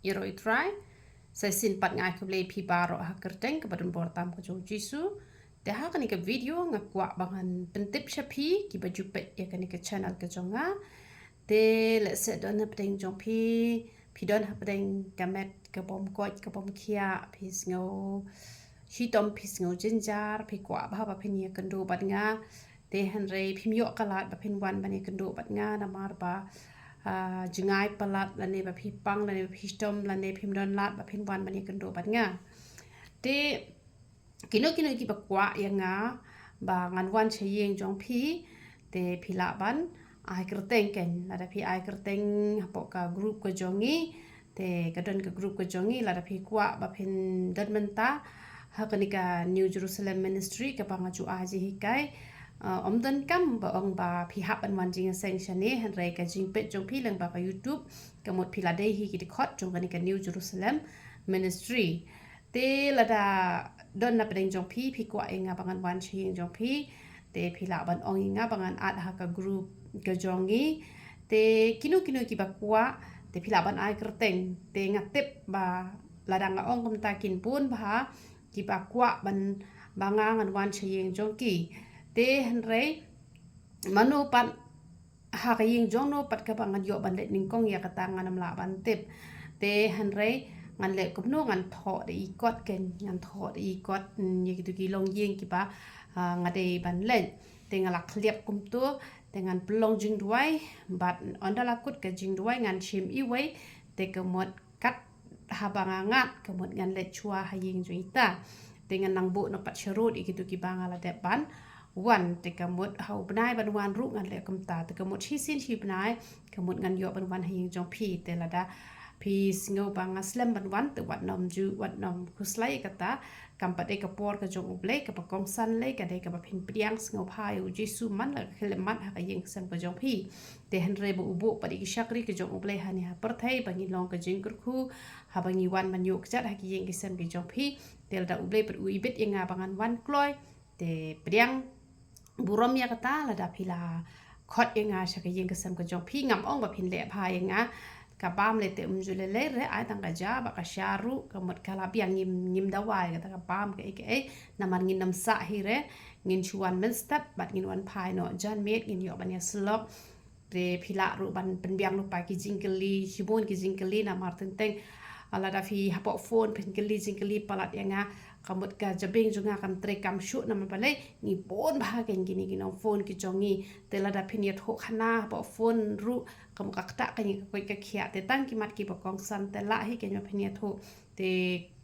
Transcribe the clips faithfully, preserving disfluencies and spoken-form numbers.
Ïaroh ïa u Trai. Sa shisien pat nga ai khublei ïa phi baroh ha ka kyrteng kaba donbor tam ka jong u Jisu. Te ha kane ka video nga kwah ba ngan pyntip sha phi kiba ju peit ïa kane ka channel ka jong nga. Te lehse don hapdeng jong phi, phi don hapdeng ka met ka bym koit ka bym khiah, phi sngew shitom, phi sngew jynjar, phi kwah bha ba phin ïakynduh bad nga. Te hynrei phim ïoh ka lad ba phin wan ban ïakynduh bad nga namar ba, ah, jngai palat lane ba phi pang lane ba phi shitom lane phim don lad ba phin wan ban ïakynduh bad nga. Te kino kino kiba kwah ïa nga ba ngan wan sha ïing jong phi, te phi lah ban ai kyrteng kein. Lada phi ai kyrteng hapoh ka group ka jong ngi, te ka don ka group ka jong ngi, lada phi kwah ba phin don mynta ha kane ka New Jerusalem Ministry kaba nga ju ai jinghikai. Uh, ym donkam ba ong ba phi hap ban wan jingïaseng shane, hynrei ka jingpeit jong phi lyngba ka YouTube, ka mut phi la dei hi ki dkhot jong kane ka New Jerusalem Ministry. Te lada don na pdeng jong phi, phi kwah ïa nga ba ngan wan sha ïing jong phi, te phi lah ban ong ïa nga ba ngan add ha ka group ka jong ngi. Te kino kino kiba kwah, te phi lah ban ai kyrteng. Te nga tip ba lada nga ong kumta kin bun bha kiba kwah ban ba nga ngan wan sha ïing jong ki. Te hynrei mano pat ha ka ïing jong no pat kaba ngan ïoh ban leit nyngkong ïa kata ngan ym lah ban tip. Te hynrei ngan leh kumno, ngan thoh da i kot kein, ngan thoh da i kot, mm, ïa kito ki longïing kiba, ah, nga dei ban leit. Te nga la khlieh kumto, te ngan pynlong jingduwai, bad ynda la kut ka jingduwai ngan shim iwei, te ka mut kat haba nga ngat ka mut ngan leit shuwa ha ïing jong ita. Te ngan nang buh noh pat sharud ïa kito kiba nga la dep ban wan, te ka mut ha u bnai ban wan ruh ngan leh kumta. Te ka mut shisien shi bnai ka mut ngan ïoh ban wan ha ïing jong phi. Te lada phi sngew ba nga slem ban wan, te wat nym ju, wat nym khuslai ïa kata. Kam pat dei ka por ka jong U Blei kaba kongsan lei, ka dei kaba phin pdiang sngewbha ïa U Jisu man la ka khyllipmat ha ka ïing ka sem ka jong phi. Te hynrei ba u buh pat ïa ki shakri ka jong U Blei hangne ha pyrthei ba ngin long ka jingkyrkhu haba ngi wan ban ïoh kjat ha ki ïing ki sem ki jong phi. Te lada U Blei pat u ibit ïa nga ba ngan wan kloi, te pdiang burom ïa kata. Lada phi la khot ïa nga sha ka ïing ka sem ka jong phi, ngam ong ba phin leh bha ïa nga. Ka bam lei te um ju lei lei re, ai tang ka ja bad ka sha ruh, ka mut ka la biang, ngim, ngim dawa ïa kata ka bam kaei kaei. Namar ngin ym sah hi re, ngin shu wan mynstep bad ngin wan phai noh janmiet, ngin ïoh ban ïasyllok. Te phi lah ruh ban pynbiang lypa ki jingkylli, shibun ki jingkylli namar teng teng, ah, lada phi hapoh phone phin kylli jingkylli palat ïa nga, ka mut ka jabieng jong nga kam trei kam shuh namar balei, ngi bun bha kein kine ki nong phone ki jong ngi. Te lada phin ïathuh khana hapoh phone ruh, ka mut ka ktah kein ïa ka koit ka khiah. Te tang ki mat kiba kongsan te lah hi kein ba phin ïathuh. Te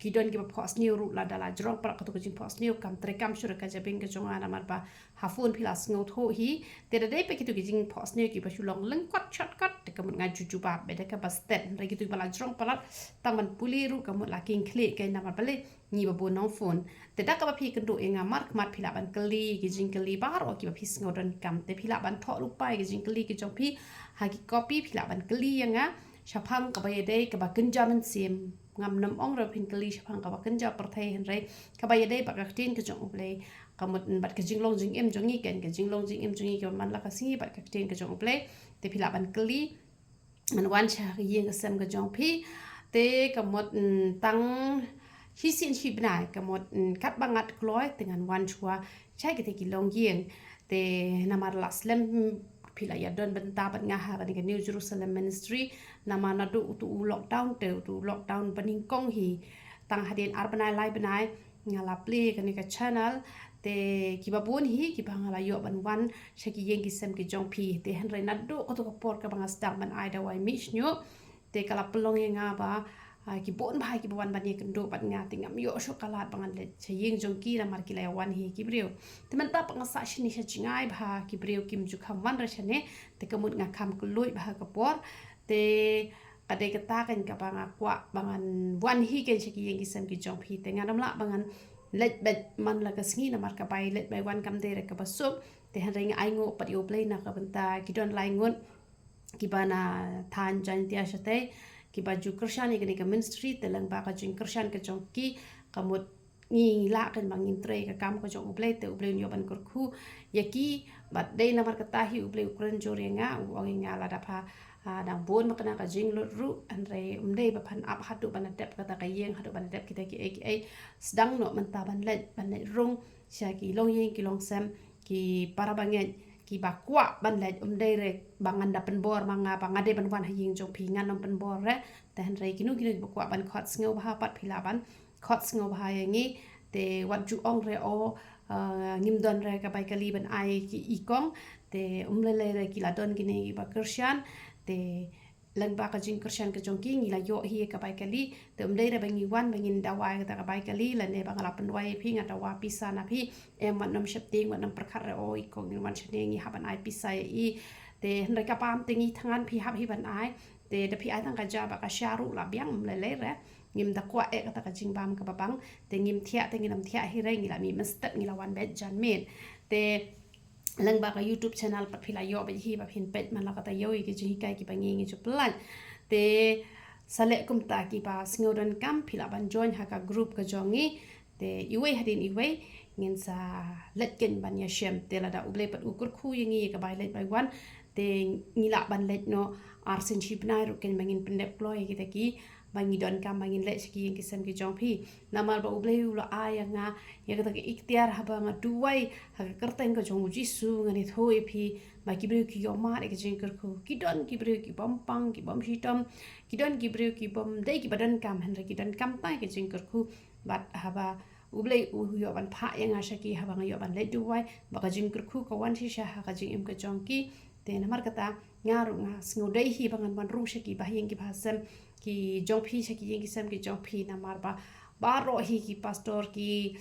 ki don kiba phohsniew ruh, lada la jrong palat kato ka jingphohsniew, kam trei kam shuh ruh ka jabieng ka jong nga namar ba ha phone phi la sngewthuh hi. Te da dei pat kito ki jingphohsniew kiba shu long lyngkot shortcut, te ka mut nga ju jubab, bad da kaba stet. Hynrei kito kiba la jrong palat, tang ban pule ruh ka mut la king khlieh kein namar balei, ngi ba bun nong phone. Te da kaba phi ïakynduh ïa nga markhmat phi lah ban kylli ki jingkylli baroh kiba phi sngew donkam. Te phi lah ban thoh lypa ïa ki jingkylli ki jong phi ha ki copy, phi lah ban kylli ïa nga shaphang kaba ïadei kaba kynja mynsiem. Ngam nym ong re ba phin kylli shaphang kaba kynja pyrthei, hynrei kaba ïadei bad ka ktien ka jong U Blei. Ka mut bad ka jinglong jingim jong ngi kein, ka jinglong jingim jong ngi kaba man la ka sngi bad ka ktien ka jong U Blei. Te phi lah ban kylli, ngan wan sha ka ïing ka sem ka jong phi. Te ka mut, mm, tang shisien shi bnai, ka mut, mm, katba ngat kloi te ngan wan shuwa sha kita ki longïing. Te namar la slem, mm, phi la ïa don bynta bad nga ha kane ka New Jerusalem Ministry. Namar naduh uto u lockdown, te uto u lockdown banyngkong hi, tang hadien ar bnai lai bnai nga la plie kane ka channel. Te kiba bun hi kiba nga la ïoh ban wan sha ki ïing ki sem ki jong phi. Te hynrei naduh kato ka por kaba nga sdang ban ai dawai mih shñiuh, te ka la pynlong ïa nga ba, ah, ki bun bha kiba wan ban ïakynduh bad nga, te ngam ïoh shuh ka lad ba ngan leit sha ïing jong ki namar ki la ïa wan hi ki briew. Te mynta pat nga sah shane sha jngai bha, ki briew kim ju kham wan re shane, te ka mut nga kham kylluid bha ka por. Te ka dei kata kein kaba nga kwah ba ngan wan hi kein sha ki ïing ki sem ki jong phi. Te ngan ym lah ba ngan leit beit man la ka sngi namar ka bai leit bai wan kam dei re kaba suk. Te hynrei nga ainguh pat ïa U Blei na ka bynta ki don lai ngut kiba na thaiñ Jaintia shatei, kiba ju kyrshan ïa kane ka ministry, te lyngba ka jingkyrshan ka jong ki, ka mut ngi lah kein ba ngin trei ka kam ka jong U Blei, te U Blei un ïoh ban kyrkhu ïa ki. Bad dei namar kata hi U Blei u kren jur ïa nga, u ong ïa nga lada pha, Ah, dang bun ba kane ka jinglut ruh, hynrei ym dei ba phan ap haduh ban da dep kata ka ïing, haduh ban da dep kita kiei kiei. Sdang noh mynta ban leit, ban leit rung sha ki longïing ki longsem, ki para bangeit kiba kwah ban leit. Ym dei re ba ngan da pynbor ma nga ba nga dei ban wan ha ïing jong phi, ngan ym pynbor re. Te hynrei kino kino kiba kwah ban khot sngewbha pat phi lah ban khot sngewbha ïa ngi. Te wat ju ong re, o, ah, ngim don re ka bai kali ban ai ki i kong. Te ym lei lei re, ki la don kine kiba kyrshan. Te lyngba ka jingkyrshan ka jong ki ngi la ïoh hi ka bai kali. Te ym dei re ba ngi wan ba ngin dawa ïa kata ka bai kali, lane ba nga la pynduwai ïa phi, nga dawa pisa na phi. Em, wat nym sheptieng, wat nym pyrkhat re, o i kong, ngin wan shane ngi hap ban ai pisa ïa i. Te hynrei ka bam te ngi thngan phi hap hi ban ai. Te da phi ai tang ka ja bad ka sha ruh la biang, ym lei lei re. Ngim da kwah eh kata ka jingbam kaba bang. Te ngim thiah, te ngin ym thiah hi re, ngi la mih mynstep, ngi la wan beit janmiet. Te lyngba ka YouTube channel pat phi la ïoh beit hi ba phin peit man la ka taïew ïa ki jinghikai kiba ngi ngi ju pyllait. Te sa leh kumta, kiba sngew donkam phi lah ban join ha ka group ka jong ngi. Te iwei hadien iwei ngin sa leit keiñ ban ïashem. Te lada U Blei pat u kyrkhu ïa ngi ïa ka bai leit bai wan, te ngi lah ban leit noh arsien shi bnai ruh keiñ ba ngin pyndep kloi ïa kita kiba ngi donkam ba ngin leit sha ki ïing ki sem ki jong phi. Namar ba U Blei u la ai ïa nga ïa kata ka iktiar, haba nga duwai ha ka kyrteng ka jong U Jisu, ngan ïathuh ïa phi ba ki briew ki ïohmad ïa ka jingkyrkhu. Ki don ki briew ki bym pang, ki bym shitom, ki don ki briew ki bym dei kiba donkam, hynrei ki donkam tang ïa ka jingkyrkhu. Bad haba U Blei u ïoh ban phah ïa nga sha ki, haba nga ïoh ban leit duwai, ba ka jingkyrkhu ka wan shisha ha ka jingim ka jong ki. Te namar kata nga ruh nga sngew dei hi ba ngan wan rung sha ki bahaïing ki bahasem ki jong phi, sha ki ïing ki sem ki jong phi, namar ba baroh hi ki pastor ki,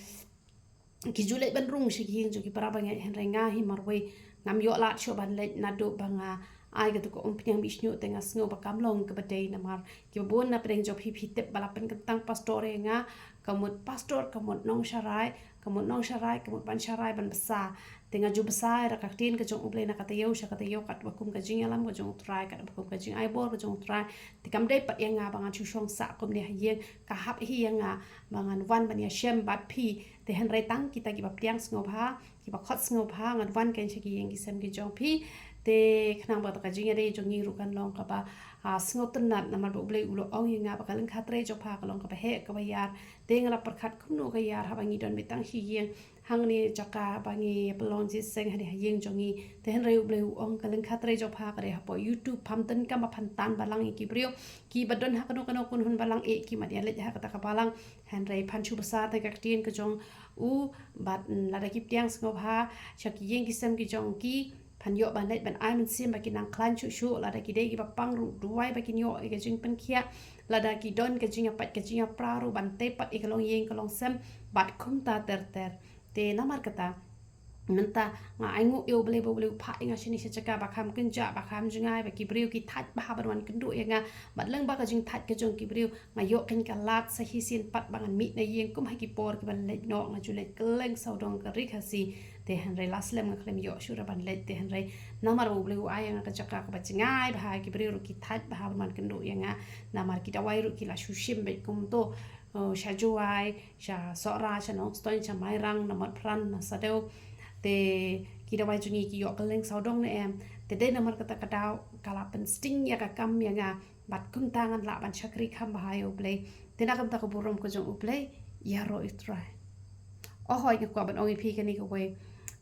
ki ju leit ban rung sha ki ïing jong ki para bangeit, hynrei nga hi marwei ngam ïoh lad shuh ban leit naduh ba nga ai katu ka umphniang mihsngew. Te nga sngew ba kam long kaba dei, namar kiba bun na pdeng jong phi phi tip ba la pynkyntang pastor ïa nga, ka mut pastor ka mut nongsharai, ka mut nongsharai, ka mut ban sharai ban bsa. Te nga ju bsa ïa ka ktien ka jong U Blei na ka taïew sha ka taïew, katba kum ka jingïalam ka jong U Trai, katba kum ka jingai bor ka jong U Trai. Te kam dei pat ïa nga ba ngan shu shong sah kumne ha ïing, ka hap hi ïa nga ba ngan wan ban ïashem bad phi. Te hynrei tang kita kiba pdiang sngewbha, kiba khot sngewbha, ngan wan keiñ sha ki ïing ki sem ki jong phi. Te khnang ba kata ka jingïadei jong ngi ruh kan long kaba, ah, sngewtynnat, namar ba U Blei u la ong ïa nga ba ka lyngkha trei jong pha ka long kaba heh kaba ïar. Te nga la pyrkhat kumno ka ïar haba ngi don beit tang shi ïing hangne jaka ba ngi pynlong jingïaseng ha ïing jong ngi. Te hynrei U Blei u ong ka lyngkha trei jong pha ka dei hapoh YouTube, pham donkam ba phan tan balang ïa ki briew kiba don ha kano kano kynhun balang, eh, ki mat ïaleit ha kata ka balang. Hynrei phan shu bsa tang ka ktien ka jong u, bad, mm, lada ki pdiang sngewbha sha ki ïing ki sem ki jong ki, phan ïoh ban leit ban ai mynsiem ba kin nang khlaiñ shuh shuh, lada ki dei kiba pang ruh duwai ba kin ïoh ïa ka jingpynkhiah, lada ki don ka jingïapait ka jingïapra ruh ban tei pat ïa ka longïing ka longsem, bad kumta ter ter. Te namar kata mynta nga ainguh ïa U Blei ba U Blei u phah ïa nga shane sha jaka ba kham kynjah, ba kham jngai, ba ki briew ki thait bha ban wan kynduh ïa nga. Bad lyngba ka jingthait ka jong ki briew nga ïoh keiñ ka lad sa shisien pat ba ngan mih na ïing kum ha ki por kiba leit noh. Nga ju leit kylleng sawdong ka ri Khasi. Te hynrei la slem nga khlem ïoh shuh ruh ban leit. Te hynrei namar ba U Blei u ai ïa nga ka jaka kaba jngai bha, ki briew ruh ki thait bha ban wan kynduh ïa nga. Namar ki dawai ruh ki la shu shim beit kumto, oh, sha Jowai, sha Sohra, sha Nongstoiñ, sha Mairang, na Motphran, na Sadew. Te ki dawai jong ngi ki ïoh kylleng sawdong ne em. Te dei namar kata ka daw ka la pynsting ïa ka kam ïa nga, bad kumta ngan lah ban shakri kham bha ïa U Blei. Te na ka bynta ka burom ka jong U Blei, ïaroh ïa U Trai. Oh hooid, nga kwah ban ong ïa phi kane kawei.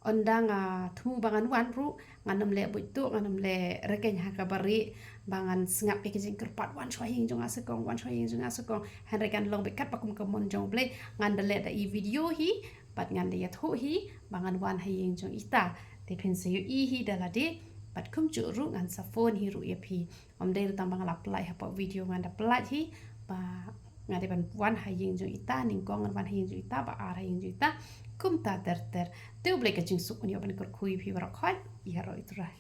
Ynda nga thmu ba ngan wan ruh, ngan ym leh buit tuh, ngan ym leh rkeiñ ha kaba rieh ba ngan sngap ïa ka jingkyrpad, wan shuwa ha ïing jong nga sa kong, wan shuwa ha ïing jong nga sa kong. Hynrei kan long beit katba kum ka mon jong U Blei, ngan da leh da i video hi, bad ngan da ïathuh hi ba ngan wan ha ïing jong ita. Te phin sa ïohi hi da lade, bad kumjuh ruh ngan sa phone hi ruh ïa phi. Ym dei ruh tang ba nga la pyllait hapoh video, ngan da pyllait hi ba nga dei ban wan ha ïing jong ita, nyngkong ngan wan ha ïing jong ita, ba ar ha ïing jong ita. Kumta ter ter. Te U Blei ka jingsuk un ïoh ban kyrkhu ïa phi baroh khoit. Ïaroh ïa U Trai.